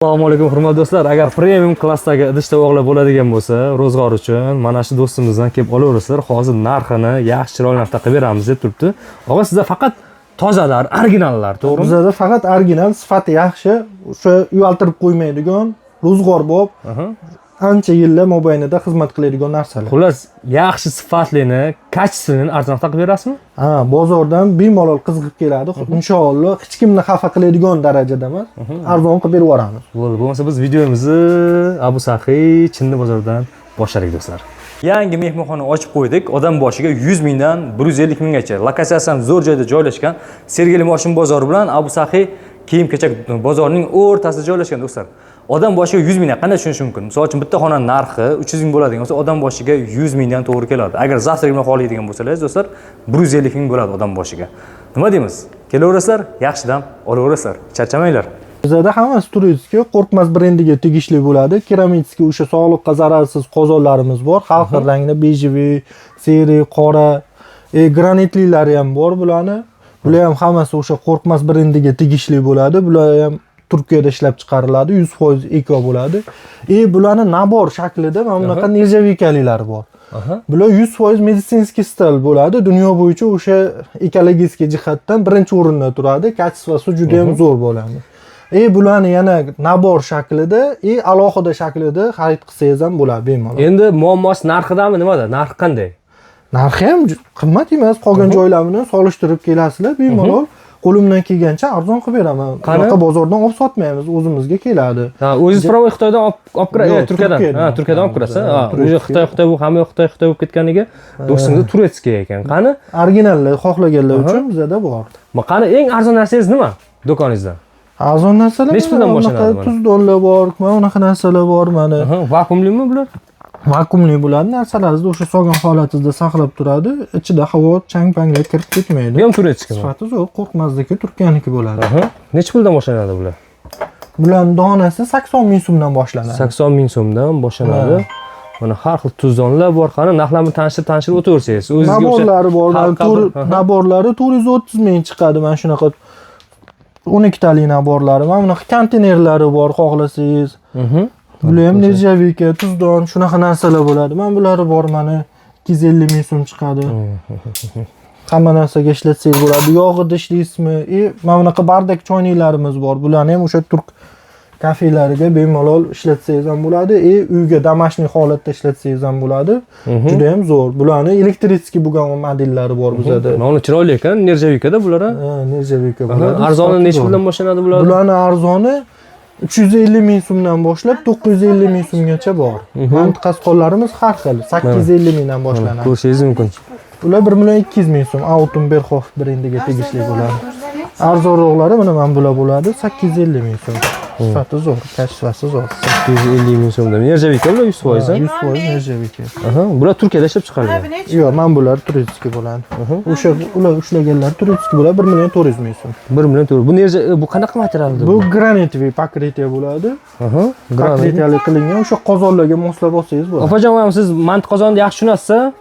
Assalomu alaykum, hurmatli do'stlar. Agar premium klassdagi idish tovoqlar bo'ladigan bo'lsa, ro'zg'or uchun mana shu do'stimizdan kelib olaverasizlar. Hozir narxini yaxshi, chiroyli narxda qilib beramiz deb turibdi. Og'a, sizda faqat tozalar, originallar, to'g'rimi? Bizada faqat original, sifati yaxshi, o'sha uyaltirib qo'ymaydigan, ro'zg'orbop, ancha yillar mobaynida xizmat qiladigan narsalar. Xullas, yaxshi sifatlini, качественный ni arzon narxda qilib berasizmi? Ha, bozordan bemalol qizig'ib keladi. Inshaalloh, hech kimni xafa qiladigan darajada emas, arzon qilib berib yuboramiz. Bo'ldi, bo'lmasa biz videomizni Abu Saxiy Chinni bozoridan boshladik, do'stlar. Yangi mehmonxona ochib qo'ydik. Odam boshiga 100 mingdan 150 minggacha. Lokatsiyasi ham zo'r joyda joylashgan. Sergeli moshin bozori bilan Abu Saxiy kiyim-kechak bozorining o'rtasida joylashgan, do'stlar. Odam boshiga 100 mingdan qanday tushunish mumkin? Misol uchun, bitta xona narxi 300 ming bo'ladigan bo'lsa, odam boshiga 100 mingdan to'g'ri keladi. Agar завтрак bilan xohlaydigan bo'lsangiz, do'stlar, 150 ming bo'ladi odam boshiga. Nima deymiz? Kelaverasizlar, yaxshidan olaverasizlar. Charchamanglar. Bizada hammasi турецкий, Qo'rqmas brendiga tegishli bo'ladi. Керамический, o'sha sog'liqqa zararsiz qozonlarimiz bor. Har xil rangda: бежевый, серый, qora, granitlilari ham bor bularni. Bular ham hammasi o'sha Qo'rqmas brendiga tegishli bo'ladi. Bular ham Turkiyada ishlab chiqariladi, 100% eko bo'ladi. Bularni набор shaklida mana bunaqa нержавейка lilari bor. Bular 100% медицинский сталь bo'ladi. Dunyo bo'yicha o'sha ekologik jihatdan birinchi o'rinda turadi. Качество si juda ham zo'r bo'ladi. Bularni yana набор shaklida, alohida shaklida xarid qilsangiz ham bo'ladi bemalol. Endi muammosi narxidami, nimada? Narxi qanday? Narxi ham qimmat emas, qolgan joylar bilan solishtirib kelasizlar, bemalol qo'limdan kelgancha arzon qilib beraman. Qani? Bunaqa bozordan olib sotmaymiz, o'zimizga keladi. Ha, o'zingiz прямо Xitoydan olib kirasiz, Yo'q, Turkiyadan. Turkiyadan. Ha, Turkiyadan olib kirasiz. Ha, Ha, турецкий. уже Xitoy, Xitoy bu hamma Xitoy, Xitoy bo'lib ketganiga do'stingiz турецкий ekan. Qani? Originallar xohlaganlar uchun bizada bor. Qani, eng arzon narsangiz nima do'koningizda? Arzon narsalar Nechi puldan mana boshlanadi bunaqa mana? Tuzdonlar bor, mana bunaqa narsalar bor mana. Aha, vakuumlimi bular? Vakuumli bo'ladi. Narsalaringizni o'sha solgan holatingizda saqlab turadi. Ichida havo, chang panglar kirib ketmaydi. Bu ham турецкий mi? Sifati zo'r, Qo'rqmazniki, Turkiyaniki bo'ladi. Aha. Nechi puldan boshlanadi bular? Bularning donasi 80 ming so'mdan boshlanadi. 80 ming so'mdan boshlanadi. Mana har xil tuzdonlar bor. Qani, narxlarni tanishtirib tanishtirib o'taversangiz. O'zingizga o'sha Набор lari bor. Mana xalqqa bir- набор lari 430 ming chiqadi. Mana shunaqa 12 tali набор lari. Mana bunaqa konteynerlari bor, xohlasangiz. Bular ham нержавейка, tuzdon, shunaqa narsalar bo'ladi. Mana bulari bor, mana 250 ming so'm chiqadi. Hamma narsaga ishlatsangiz bo'ladi. Yog' idish deysizmi? Mana bunaqa bardak choyniklarimiz bor. Bularni ham o'sha turk kafelariga bemalol ishlatsangiz ham bo'ladi. Uyga домашний holatda ishlatsangiz ham bo'ladi. Juda ham zo'r. Bularni электрический bo'lgan modellari bor bizada. Mana uni chiroyli ekan, нержавейка da bular a? Ha, нержавейка bo'ladi. Arzoni Sifati nechi zo'r. puldan boshlanadi bular? Bularni arzoni 350 ming so'mdan boshlab 950 ming so'mgacha bor. Manti qasqonlarimiz har xil, 850 mingdan boshlanadi. Ko'rishingiz mumkin. Ular 1 million 200 ming so'm, Autumn Berghof brendiga tegishli bo'ladi. Arzonroqlari mana bular bo'ladi, 850 ming so'm. Sifati zo'r, качество si zo'r. 850 ming so'mdan. Нержавейка bular 100%, a? 100% нержавейка. Aha, bular Turkiyada ishlab chiqarilgan. Yo'q, mana bular турецкий bo'ladi. O'sha ular ushlaganlar турецкий bo'ladi, 1 million 400 ming so'm. 1 million 4. Bu bu qanaqa material? Bu гранитовый покрытие bo'ladi. Aha, granit. Покрытие li qilingan, o'sha qozonlarga moslab olsangiz bo'ladi. Opajon, mana siz manti qozonni yaxshi tushunasiz.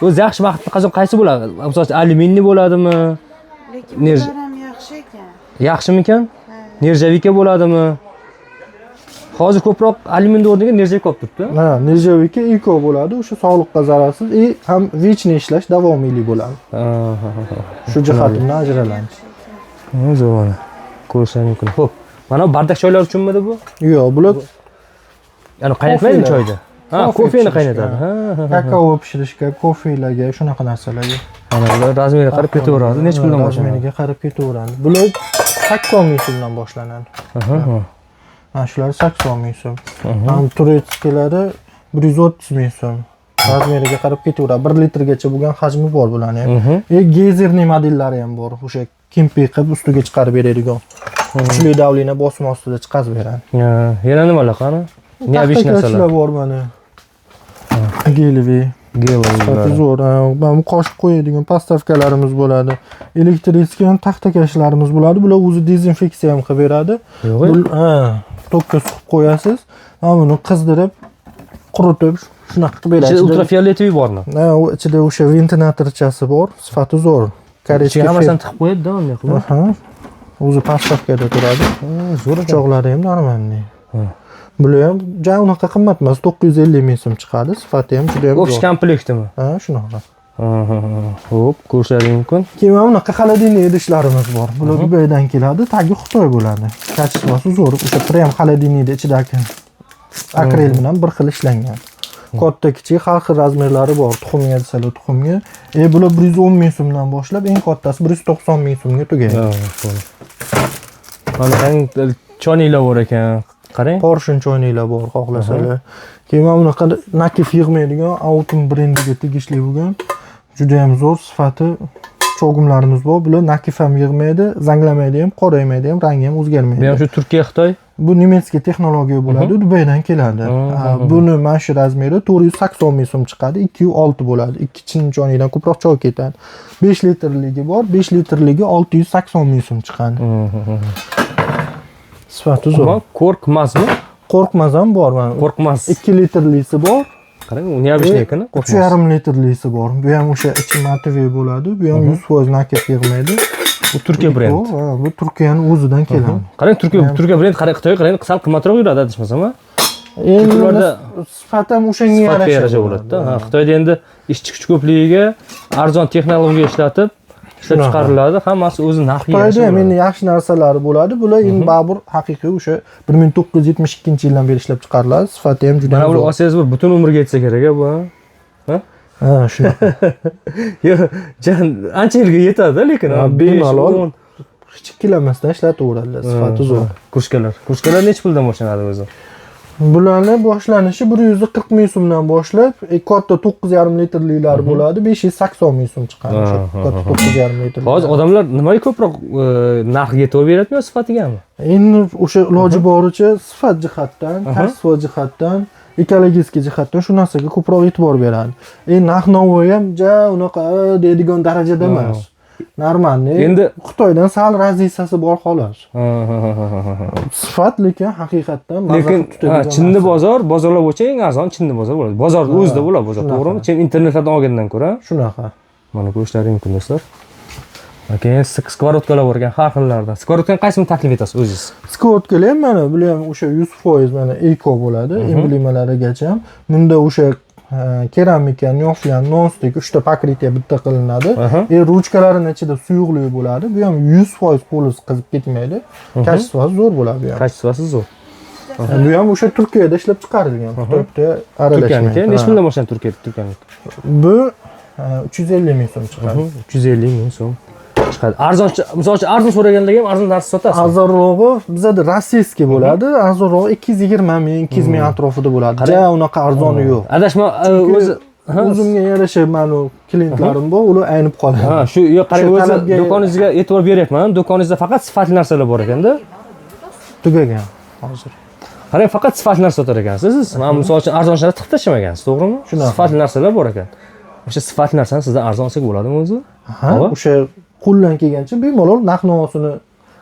O'zi yaxshi manti qozon qaysi bo'ladi? Misol uchun, alyuminniy bo'ladimi? Lekin bular ham yaxshi ekan. Yaxshimikan? Нержавейка bo'ladimi? Hozir ko'proq alyuminni o'rniga нержавейка olib turibdi. Ha, нержавейка eko bo'ladi, o'sha sog'liqqa zararsiz и ham вечный ishlash, davomiylik bo'ladi. Shu jihatimdan ajralamiz. Zo'r, mana. Ko'rishlar mumkin. Xo'p. Mana bu bardak choylar uchunmidi bu? Yo'q, bular Ya'ni qaynatmaydimi Kofelar. choyni? Ha, Kofe kofeni pishirishga. qaynatadi. Ha. Kakao pishirishga, kofelarga, shunaqa narsalarga. Mana bular размер iga qarab ketaveradi. Nechi puldan boshlanadi? Размер iga qarab ketaveradi. Bular 80 ming so'mdan boshlanadi. Mana shular 80 ming so'm. Ham турецкий lari 130 ming so'm. Размер iga qarab ketaveradi. 1 litrgacha bo'lgan hajmi bor bularni ham. Гейзерный modellari ham bor. O'sha kempi qilib ustiga chiqarib beradigan. Kuchli давление, bosim ostida chiqarib beradi. Ha, yana nimalar, qani? Необычный Taxtakashlar narsalar. bor mana. Гелевый. Гелевый. Sifati zo'r. Ha, mana bu qoshiq qo'yadigan подставка larimiz bo'ladi. Электрический ham taxtakashlarimiz bo'ladi. Bular o'zi dezinfeksiya ham qilib beradi. Yo'q. Ha, tokka suqib qo'yasiz. Mana buni qizdirib, quritib, shunaqa qilib beradi. Ichida Ichida ультрафиолетовый bormi? Ha, u ichida o'sha ventilyatorchasi bor. Sifati zo'r. Корейский. Ichiga hammasini tiqib qo'yadi-da, unday qilib. Aha. O'zi подставка da turadi. Ha, zo'r ekan. Pichoqlari ham нормальный. Bular ham ja unaqa qimmat emas, 950 ming so'm chiqadi. Sifati ham juda ham Общий zo'r. Komplektimi? Ha, shunaqa. Xo'p, ko'rishlaring mumkin. Keyin mana bunaqa холодильник idishlarimiz bor. Bular Dubaydan keladi, tagi Xitoy bo'ladi. Качество si zo'r. O'sha prям холодильник da ichidagi akrel bilan bir xil ishlangan. Katta, kichik har xil размер lari bor. Tuxumga desalar tuxumga. Bular 110 ming so'mdan boshlab eng kattasi 190 ming so'mga tugaydi. Mana qarang, choynaklar bor ekan. Qarang. Поршень choynaklar bor xohlasalar. Keyin mana bunaqa накипь yig'maydigan Autumn brendiga tegishli bo'lgan juda ham zo'r sifati chovgumlarimiz bor. Bular накипь ham yig'maydi, zanglamaydi ham, qoraymaydi ham, rangi ham Bu o'zgarmaydi. ham shu Turkiya, Xitoy. Bu немецкий texnologiya bo'ladi, Dubaydan keladi. Ha, buni mana shu размер i 480 ming so'm chiqadi, 2,6 bo'ladi. 2 chin choynakdan ko'proq choy ketadi. 5 litrligi bor, 5 litrligi 680 ming so'm chiqadi. Sifati zo'r. Nima? Qo'rqmazmi? Qo'rqmaz ham bor mana. Qo'rqmas. 2 litrlisi bor. Qarang, u необычный ekan, qo'rqmas. 3,5 litrlisi bor. Bu ham o'sha ichi матовый bo'ladi. Bu ham 100% накипь yig'maydi. Bu Turkiya brend. Bu, ha, bu Turkiyani o'zidan keladi. Qarang, Turkiya brend, qarang, Xitoyga qarang, sal qimmatroq yuradi adashmasam, ha? Endi Ularda sifati ham o'shanga sifatga yarasha yarasha bo'ladi-da. Ha, Xitoyda endi ishchi kuch ko'pligiga arzon texnologiya ishlatib ishlab Shunaqa. chiqariladi, hammasi o'zi narxiga yarasha Xitoyda ham bo'ladi. endi yaxshi narsalari bo'ladi. Bular endi baribir haqiqiy o'sha 1972-yildan beri ishlab chiqariladi. Sifati ham juda Mana ham buni zo'r. olsangiz bir butun umrga yetsa kerak a bu. Ha? Ha, shunaqa. Yo'q, ancha yilga yetadi, lekin Ha, besh, bemalol. 10. Hech ikkilanmasdan ishlataveradilar. Sifati zo'r. Кружка lar. Кружка lar nechi puldan boshlanadi o'zi? Bularni boshlanishi 140 ming so'mdan boshlab, katta 9,5 litrlilar bo'ladi, 580 ming so'm chiqadi o'sha katta 9,5 litrli. Hozir odamlar nimaga ko'proq narxiga e'tibor beryapti yo sifatigami? Endi o'sha iloji boricha sifat jihatdan, качество jihatdan, ekologik jihatdan shu narsaga ko'proq e'tibor beradi. Narx navo ham ja unaqa deydigan darajada emas. Нормальный. Xitoydan sal разница si bor xolos. Ha. Sifat lekin haqiqatdan maza Lekin qilib tutadigan ha, Chinni narsa. bozor, bozorlar bo'yicha eng arzon Chinni bozor bo'ladi. Bozorda o'zida bo'ladi bozor, shunaqa. to'g'rimi? Chin internetlardan olgandan ko'ra. Shunaqa. Mana ko'rishlari mumkin do'stlar. Keyin сковородка lar bor ekan har xillardan. Сковородка ni qaysini taklif etasiz o'zingiz? Сковородка lar ham mana bular ham o'sha 100% mana eko bo'ladi, emblemalarigacha ham. Bunda o'sha keramika, nefyan, nonstick uchta покрытие bitta qilinadi. Ruchkalarini ichida suyuqlik bo'ladi. Bu ham 100% qo'li qizib ketmaydi. Качество si zo'r bo'ladi bu ham. Качество si zo'r. Bu ham o'sha Turkiyada ishlab chiqarilgan. Xitoyda Turkiyaniki aralashmaydi. nechi puldan boshlanadi Turkiyaniki? Bu 350 ming so'm chiqadi. 350 ming so'm chiqadi. Arzon, misol uchun arzon so'raganlarga ham arzon narsa sotasizmi? Arzonrog'i bizada российский bo'ladi. Arzonrog'i 220 ming, 200 ming atrofida bo'ladi. Ja unaqa arzoni yo'q. Adashma, o'zi O'zimga yarasha mani klientlarim bor, ular aynib qoladi. Ha, shu yo'q, qarang, O'sha o'zi do'koningizga e'tibor beryapman. Do'koningizda faqat sifatli narsalar bor ekanda. Tugagan hozir. Qarang, faqat sifatli narsa sotar ekansiz siz. Mana misol uchun arzon narsa tiqib tashlamagansiz, to'g'rimi? Shunaqa. Sifatli narsalar bor ekan. O'sha sifatli narsani sizdan arzon olsak bo'ladimi o'zi? Ha, Hava? o'sha qo'ldan kelgancha bemalol narx navosini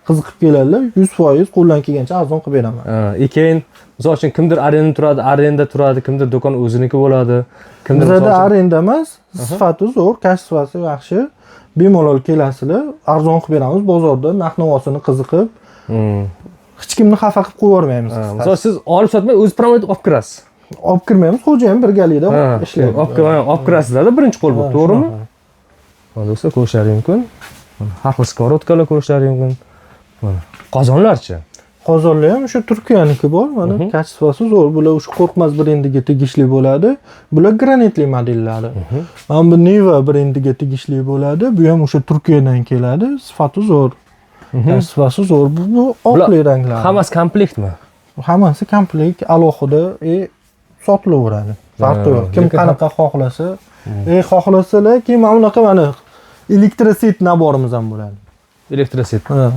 qiziqib keladilar, 100% qo'ldan kelgancha arzon qilib beraman. Ha, keyin misol uchun kimdir arenda turadi, arenda turadi, kimdir do'kon o'ziniki bo'ladi, kimdir Bizada misol uchun arenda emas, sifati zo'r, качество si yaxshi. Bemalol kelasizlar, arzon qilib beramiz bozorda narx navosini qiziqib, hech kimni xafa qilib qo'yib yubormaymiz. Ha, misol siz olib sotmay, o'zi promot olib kirasiz. Olib kirmaymiz, xo'jayin birgalikda ishlaydi. Olib kirasizlarda birinchi qo'l bo'lib, Ha, to'g'rimi? shunaqa. Mana do'stlar ko'rishlari mumkin. Mana har xil сковородка lar ko'rishlari mumkin. Mana qozonlarchi? Qozonlar ham o'sha Turkiyaniki bor, mana качество si zo'r. Bular o'sha Qo'rqmaz brendiga tegishli bo'ladi. Bular granitli modellari. Mana bu Neva brendiga tegishli bo'ladi. Bu ham o'sha Turkiyadan keladi. Sifati zo'r. Качество si zo'r. Bu oqli ranglar. Hammasi komplektmi? Hammasi komplekt alohida sotilaveradi. Farqi yo'q. Kim qanaqa xohlasa, xohlasalar, keyin mana bunaqa mana электросеть набор imiz ham bo'ladi. Электросеть. Ha,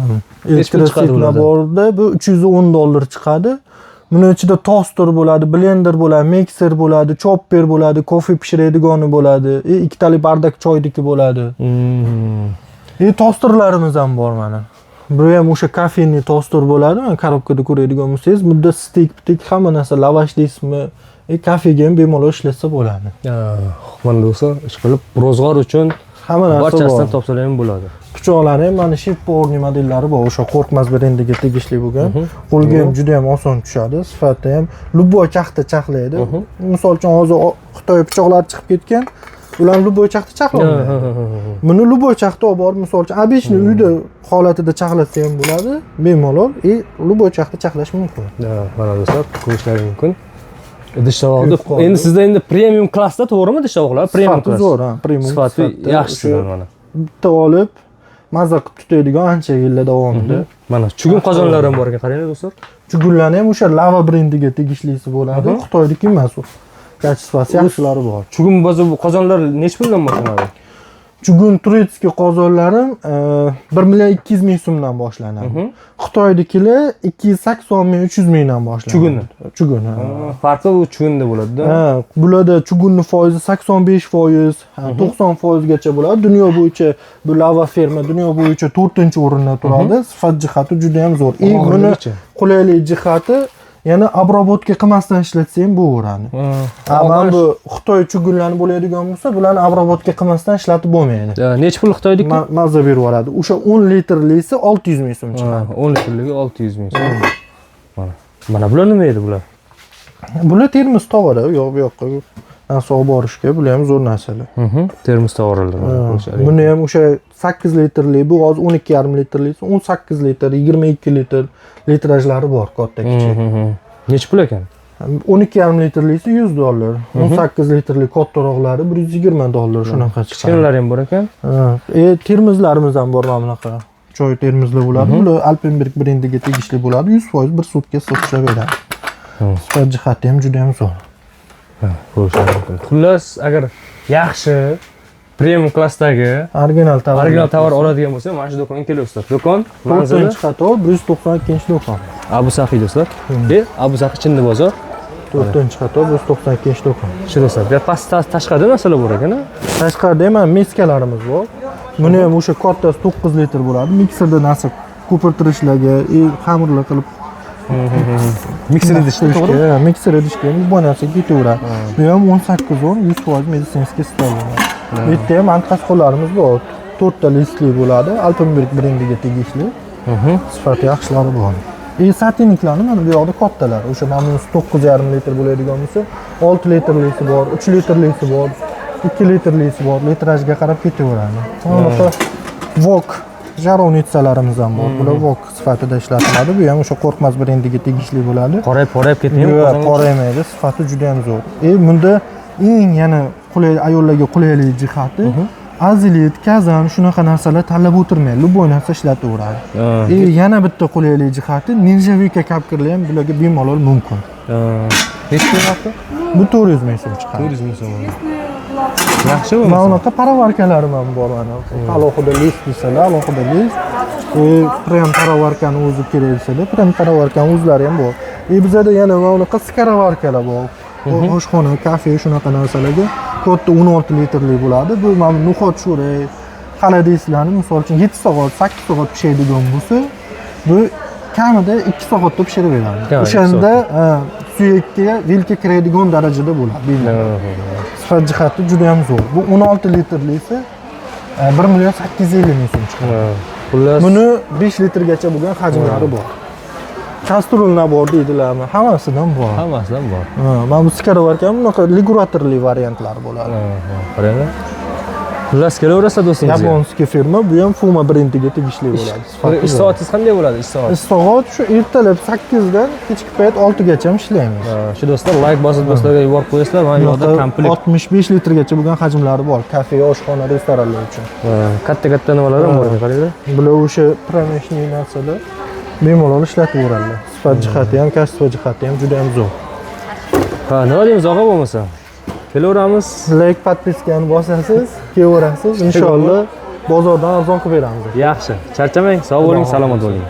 Nechi pul chiqadi Электросеть ulardan? набор ida bu 310 dollar chiqadi. Buni ichida toster bo'ladi, blender bo'ladi, mikser bo'ladi, chopper bo'ladi, kofe pishiradigani bo'ladi, ikkitali bardak choyniki bo'ladi. Tosterlarimiz ham bor mana. Bu ham o'sha кофейный toster bo'ladi. Mana коробка da ko'radigan bo'lsangiz, bunda стейк, pitek hamma narsa, lavash deysizmi, kafega ham bemalol ishlatsa bo'ladi. Mana do'stlar, ish qilib ro'zg'or uchun Hamma narsa barchasidan bor. topsalar ham bo'ladi. Pichoqlarni ham mana шеф поварный modellari bor, o'sha Qo'rqmas brendiga tegishli bo'lgan. Qo'lga ham juda ham oson tushadi, sifati ham любой chaxta chaxlaydi. Misol uchun, hozir Xitoy pichoqlari chiqib ketgan, ularni любой chaxta chaxlolmaydi. Buni любой chaxta olib borib, misol uchun, обычный uyda holatida chaxlatsa ham bo'ladi, bemalol и любой chaxta chaxlash mumkin. Да, mana do'stlar, ko'rishlaring mumkin. Idish tovoqni Kuyib qoldi. Endi sizda endi premium klassda, to'g'rimi, idish tovoqlar? Premium Sifati klass. zo'r, ha, premium Sifati sifatda. yaxshisidan O'sha mana. bitta olib, maza qilib tutadigan ancha yillar davomida. Mana чугун qozonlar ham bor ekan, qaranglar do'stlar. Чугун larni ham o'sha Lava brendiga tegishlisi bo'ladi. Xitoyniki emas u. Качество si yaxshilari bor. Чугун bozor, bu qozonlar nechi puldan boshlanadi? Чугун турецкий qozonlarim 1 million 200 ming so'mdan boshlanadi. Xitoynikilar 280 ming, 300 mingdan boshlanadi. Чугун ni? Чугун, ha. Farqi bu чугун da bo'ladi-da. Ha, bularda чугун ni foizi 85%, ha, 90 foizgacha bo'ladi. Dunyo bo'yicha bu Lava firma dunyo bo'yicha 4-o'rinda turadi. Sifat jihati juda ham zo'r. И buni Og'irligichi? qulaylik jihati yana обработка qilmasdan ishlatsa ham bo'laveradi. Ha, mana bu Xitoy чугун lari bo'ladigan bo'lsa, bularni обработка qilmasdan ishlatib bo'lmaydi. Nechi pul Xitoyniki? Mazza berib yuboradi. O'sha 10 litrlisi 600 ming so'm chiqadi. Ha, 10 litrligi 600 ming so'm. Mana. Mana bular nima edi bular? Bular termos tovara, u yoq bu yoqqa narsa olib borishga bular ham zo'r narsalar. Termos tovoralar mana ko'rishlaring. Buni ham o'sha 8 litrli, bu hozir 12,5 litrlisi, 18 litr, 22 litr litrajlari bor, katta, kichik. Nechi pul ekan? 12,5 litrlisi 100 dollar, 18 litrli kattaroqlari 120 dollar, shunaqa chiqadi. Kichkinalari ham bor ekan. Ha, termoslarimiz ham bor, mana bunaqa. Choy termoslar bo'ladi. Bular Alpenberg brendiga tegishli bo'ladi. 100% bir sutka issiq ishlab beradi. Sifat jihati ham juda ham zo'r. Ha, ko'rishlaring mumkin. Xullas, agar yaxshi premium klassdagi Original tovar. Original tovar oladigan bo'lsa, mana shu do'konga kelaverasizlar. Do'kon manzili 4-qator, 192-do'kon. Abu Saxiy do'stlar. Abu Saxiy, Chinni bozor. 4-qator, 192-do'kon. Shu do'stlar, bu pastda tashqarida narsalar bor ekan, a? Tashqarida ham mana миска larimiz bor. Buni ham o'sha kattasi 9 litr bo'ladi. Mikserda narsa ko'pirtirishlarga, xamirlar qilib Mikser idishda, to'g'rimi? Ha, mikser idishga ham bu narsa ketaveradi. Bu ham 18 o'n, 100% медицинский stol bo'ladi. Bu yerda ham anqasqolarimiz bor. To'rtta listli bo'ladi. Alpenberg brendiga tegishli. Sifati yaxshilari bor. И сотейник larni mana bu yoqda kattalar. O'sha mana bunisi 9,5 litr bo'ladigan bo'lsa, 6 litrlisi bor, 3 litrlisi bor, 2 litrlisi bor. Litrajga qarab ketaveradi. Mana bunaqa wok жаровница larimiz ham bor. Bular wok sifatida ishlatiladi. Bu ham o'sha Qo'rqmas brendiga tegishli bo'ladi. Qorayib qorayib ketmaymi? Yo'q, qozonga? qoraymaydi. Sifati juda ham zo'r. Bunda eng yana qulay, ayollarga qulaylik jihati azilit, kazan, shunaqa narsalar tanlab o'tirmaydi. Любой narsa ishlataveradi. Yana bitta qulaylik jihati нержавейка kapkirlar ham bularga bemalol mumkin. Nechi pul narxi? Bu 400 ming so'm chiqadi. 400 ming so'm. Yaxshi Mana bo'lmasa. bunaqa пароварка larim ham bor mana. Alohida list desalar, alohida list. Prям пароварка ni o'zi kerak desalar, prям пароварка ni o'zlari ham bor. Bizada yana mana bunaqa скороварка lar bor. Oshxona, kafe, shunaqa narsalarga katta 16 litrli bo'ladi. Bu mana no'xat sho'ra, холодец larni misol uchun 7 soat, 8 soat pishadigan bo'lsa, bu kamida 2 soatda pishirib beradi. Kamida 2 O'shanda ha, suyakka vilka kiradigan darajada bo'ladi. Bemalol. Sifat jihati juda ham zo'r. Bu 16 litrlisi 1 million 850 ming so'm chiqadi. Xullas, Buni 5 litrgacha bo'lgan hajmlari bor. Кастрюль набор deydilarmi? Hammasidan bor. Hammasidan bor. Ha, mana bu скороварка bunaqa регуляторli variantlari bo'ladi. Qaranglar. Xullas, kelaverasizlar do'stimizga. Японский firma, bu ham Fuma brendiga tegishli bo'ladi. Sifati Ish zo'r. soatingiz qanday bo'ladi? Ish soati? Ish soat shu ertalab 8 dan kechki payt 6 gacha ham ishlaymiz. Ha, shu do'stlar, layk bosib, do'stlarga yuborib qo'yasizlar. Mana bu yoqda komplekt 65 litrgacha bo'lgan hajmlari bor. Kafe, oshxona, restoranlar uchun. Katta katta nimalar ham bor ekan, qaranglar. Bular o'sha промышленный narsalar, bemalol ishlataveradilar. Sifat jihati ham, качество jihati ham juda ham zo'r. Ha, nima deymiz og'a bo'lmasa? Kelaveramiz. Layk, подписка ni bosasiz, kelaverasiz. Inshaalloh bozordan arzon qilib beramiz. Yaxshi. Charchamang, sog' bo'ling, salomat bo'ling.